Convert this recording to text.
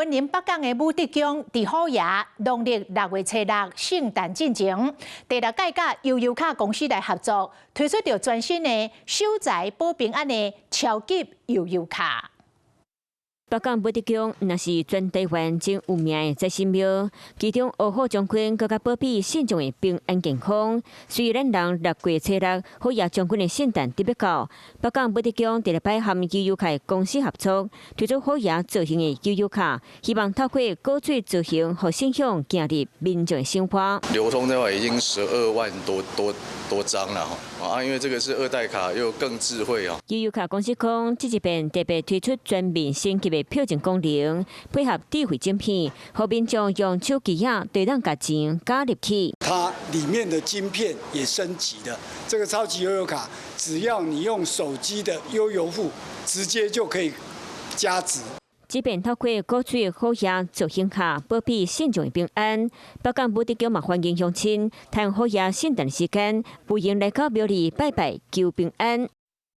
雲林北港的武德宮佇虎爺農曆6月初六聖誕進前，第六屆佮悠遊卡公司來合作，推出著全新的守財保平安的超級悠遊卡。北港武德宮若是全台灣真有名的財神廟，其中烏虎將軍閣較保庇信眾的平安健康。隨咱人6月初六虎爺將軍的聖誕特別到，北港武德宮第六擺和悠遊卡公司合作，推出虎爺造型的悠遊卡，希望透過古錐造型，予信仰行入民眾的生活。流通的話已經12萬多多多張了啊，因為這個是二代卡，又更智慧哦。悠遊卡公司講，這一遍特別推出全面升級的票證功能，配合智慧晶片，予民眾用手機仔就能共錢加入去。它裡面的晶片也升級了，這個超級悠遊卡，只要你用手機的悠遊付，直接就可以加值。這遍透過古錐虎爺造型卡，保庇信眾平安。北港武德宮嘛歡迎鄉親，趁虎爺聖誕時間，有閒來到廟裡拜拜求平安。